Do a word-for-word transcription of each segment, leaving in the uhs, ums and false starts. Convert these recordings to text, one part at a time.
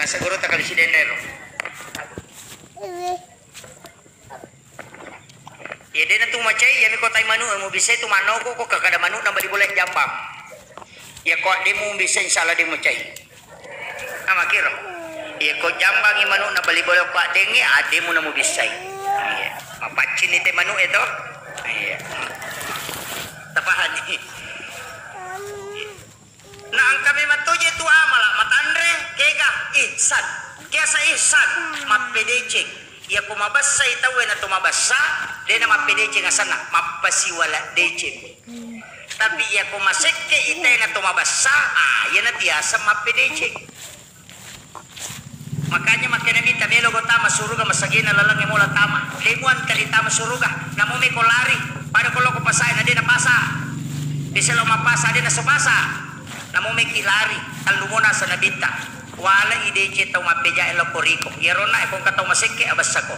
Asa guru tak habis dendero. Iya, dena tu macai, iya mi kotai manu, mu bisa tu manoko ko kada manu na bali bola jambang. Iya ko demu bisa, insya Allah demu macai. Ama kiro. Iya ko jambangi manu na bali bola ko dengi, ademu na mu bisai. Iya. Mapaccin ni te manu itu. Iya. Tapahani. Na engka memang toje tu amala matanre, kega ihsan. Kiasa ihsan, mappedeceng. Iya ko mabessai tauwe na to mabessa, dena mappedeceng asanna, mappasiwala deceng. Tapi iya ko masekke itae na to mabessa, ah, iya na tiasa mappedeceng. Makanya makkeda Nabitta, melo ko tama suruga masagena lalengnge mola tama. De muanteri tama suruga, namo meko lari. Pada ko loko pasae na de na pasa. Bisa lo mapasa de na so pasa. Namo meki lari, tellu mo nasa Nabitta. Wala i deceng tau mappejae lo koriko. Iyaro na e ko engka tau masekke abessako.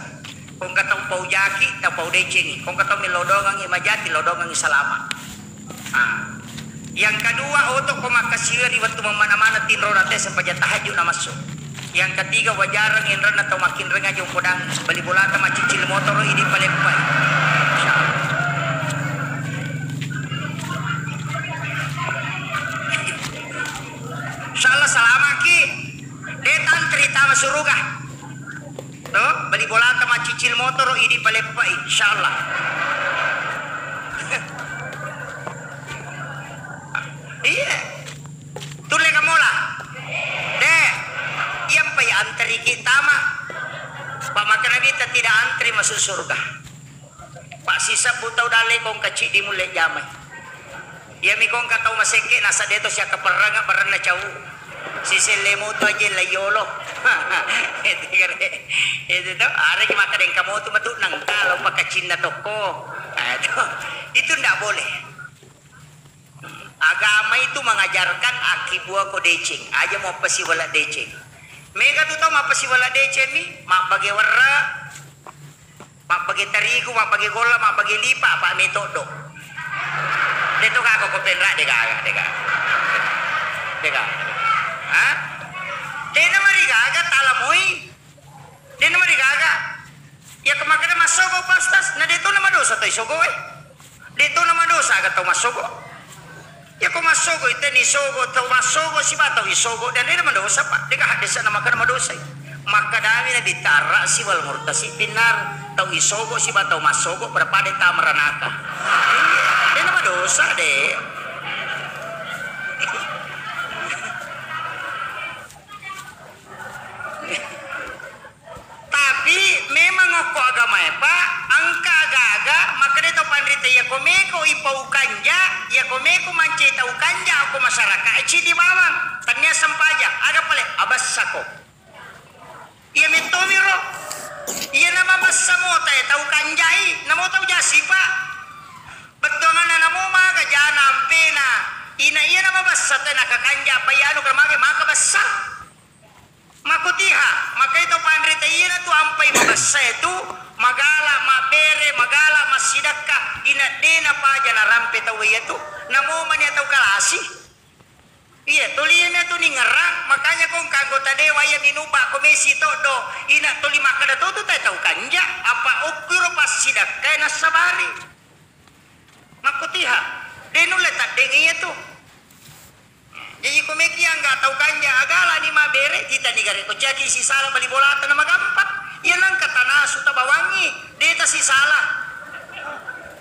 Ko engka tau pau jaki, tau pau decengi. Ko engka tau melodongangi majati, lodongangi salama. Ah. Yang kedua, oto ko makkasiwiang ri wettu mammana-mana tinro nate sempajang tahajud na massu. Yang ketiga, wajareng inrenna tau makkinrenga jong podang, bali bolata maccicil motoro idi paleppai. Insya Allah. Insya Allah salamaki. De tantri tama suruga. To, bali bolata maccicil motoro idi paleppai, insya Allah. Iya. Tulle kamola. De. Iya mpai antriki tama. Pak maka Nabitta tidak antri masuk surga. Pak sisebbu tau dalle kongka ciddi mulle jamai. Iyami kongka tau masekke nasa deto siakkaperranga barenna cau. Siselle moto aje layolo. Itu kare. Itu to, areki makkeda engka motu matu nangka lo pakacinna tokko. Ah, itu. Itu ndak boleh. Agama itu mengajarkan akkibuako deceng, aja mau pasiwala deceng. Mega tu tau mappasiwala deceng ni, mabbage werre, mabbage tarigu, mabbage golla, mabbage lipa, apa metoddo. Deto gaga ko penra de gaga, de gaga. De gaga. Ha? Dena marigaga talamoi. Dena marigaga. Iya ko makkeda massogo Pak Ustaz, na deto na madosa tau isogo e. Deto na madosa aga tau massogo. Iya ko massogo ite ni sogo tau massogo siba tau isogo dan dena madosa Pak. Deka haddese'na makkeda madosai. Makkedami Nabitta arra'si wal murtasi finnar, tau isogo siba tau massogo pada-pada tama ranaka. Dena madosa de. Tapi memang okko agamae, Pak, engka aga-aga makkeda tau panrita, iya ko meko ipau kanja, iya ko meko mancai tau kanja okko masyarakat, ciddi bawang, tania sempajang, aga pale, abessako. Iya mettomiro, iya na mabessa mota e tau kanjai, namo tau jasi, Pak. Bettuanganna namo maga jana ampena, ina iya na mabessa te nakakanja, pa iya anu kala mage maka bessa. Makkutiha, makkai tau panrita iyanatu ampai mabessae tu, magala mabbere, magala massidakka, ina dena paja narampe tau iyatu, namo mani tau kalasi. Iya, tuli iyami atu ningerang, makanya ko engka anggota dewa iya minubba ko mesi toddo, ina tuli makkeda to tu tae tau kanja, apa okkiro passidakkae nassabari. Makkutiha, de nulle taddeng iyatu. Jaji ko meki angga tau kanja agalani mabbere, titani gare ko ciaki sisala bali bolata na magampa. Iya nangka tanasu tabawangi, de tasisala.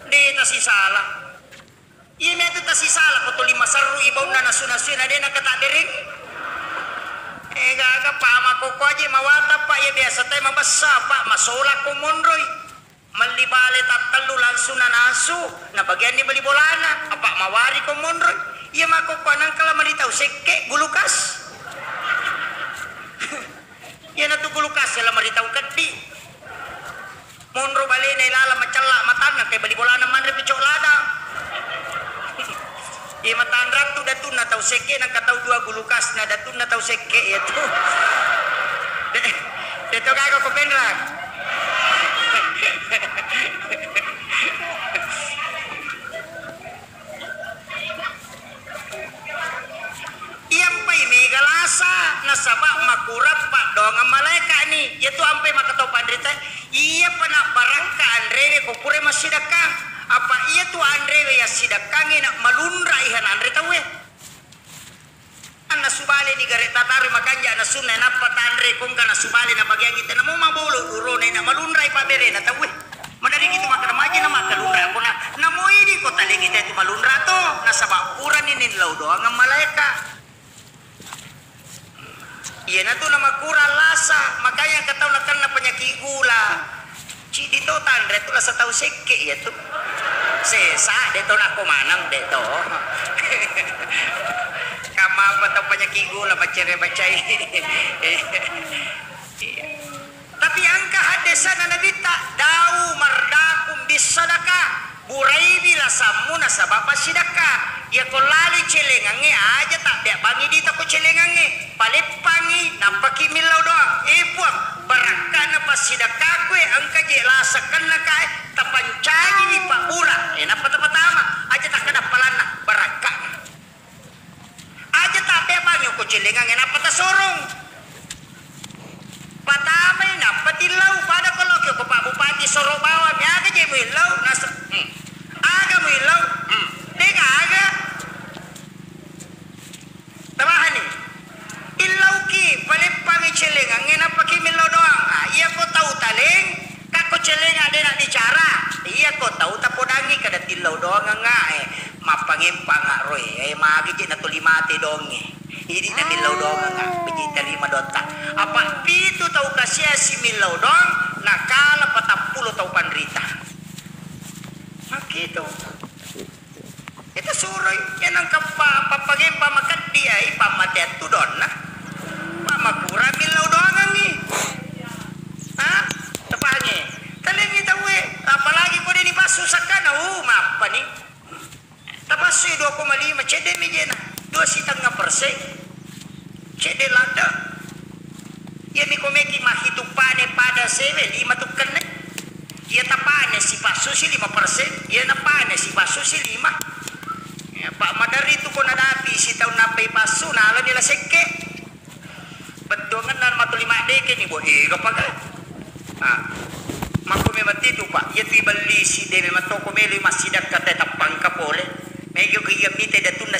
De tasisala. Iya metu tasisala ko tuli maserru ibaunna nasu-nasu na de nangka tabbereng. Eh gaga pa makoko aje mawata pa iya biasa tae mabessa pa masola ko monroi. Melli bale tattellu langsung nanasu, nabagianni bali bolana, apa mawari ko monro. Iya makkokkoe nangka la mani tau sekke gulukas. Iyanatu gulukas la mani tau keddi. Monro balena ilala macella matanna, ke bali bolana manre picok ladang. Iya matanrattu datunna tau sekke, nangka tau dua gulukasna datunna tau sekke, iya tu. De, de to gaga ko penrang. Iya mpai mega la Sa, nasaba makurang paddoangeng malaeka'ni. Iyatu ampai makkatau panrita, iyapa nabbarakka anrewe ko pura massidekkang. Apa iyatu anrewe yassidekkangnge na malunra ihan anre tauwe. Nasubale ni gare tataro makanja nasunna, nappa tanre kongka nasubale nabagiangi tena mo mabolo urona na malunrai paberena tauwe. Madari gitu makkeda maja na makkalunra kona namo idi ko talengi tetu malunra to, nasaba purani nillau doangeng malaeka. Iyanatu namakurang lasa, makanya engka tau nakenna penyakit gula. Ciddi to tanre tu lasa tau sekke iyatu. Sesa, de to nako maneng, de to. Kamapa tau penyakit gula, macere macai. Tapi engka haddesanna Nabitta, "Dau mardakum bis sadaqah, buraiwi lasammu nasaba passidakka." Iyako lali celengangnge, aja tabbeabbangi dita ko celengangnge, paleppangi, nappaki millau doang, "Eh Puang, barakkana passidakkaku e, engka je lasa kennaka e, tapancajiwi pabbura." Eh, nappa tapatama, aja takkeda palanna, barakkana. Aja tabbeabbangi ko celengangnge nappa tasorong. Patamai nappa tillau, pada ko lokki ko Pak Bupati soro bawang, aga je muillau? Nasa, hmm. Aga muillau? Hmm. Dega aga. Tamahani. Illauki, paleppangi celengangnge nappaki millau doang. Ah, iya ko tau taleng, Takko celenga de na bicara, iya ko tau tapodangi kada tillau doang nga e, mappangempang nga roe, e magi je na tuli mate donge. Idi na millau doang nga, beji tarima dotta. Apa pitu tau kasiasi millau doang, nakala patappulo tau panrita. Makkitu. Itu suroi, ya nangka pa-, pappagempa makeddi ai, pammateang tu donna. Pammakurang millau doangangngi. Ha? Tapahangi. Talengi tauwe, apalagi ko deni passu sakkana, uh, mappani. Tapassui dua koma lima, cedde mi jena, dua sitengnga persen. Cedde ladde. Iyami ko meki mahitung pane pada sewe, lima tukkenna. Iya tapane sipassu si lima persen, iya napane sipassu si lima. Ya, Pak, maderri tu ko nadapi sitaung nappai passu, nalani la sekke. Bettuangenna matu lima deke ni, bo, ega paga. Ah. Makko memang titu, Pak. Iya tu ibelli si de memang toko melo massidakka te tappangka pole. Mega ko iya mite datunna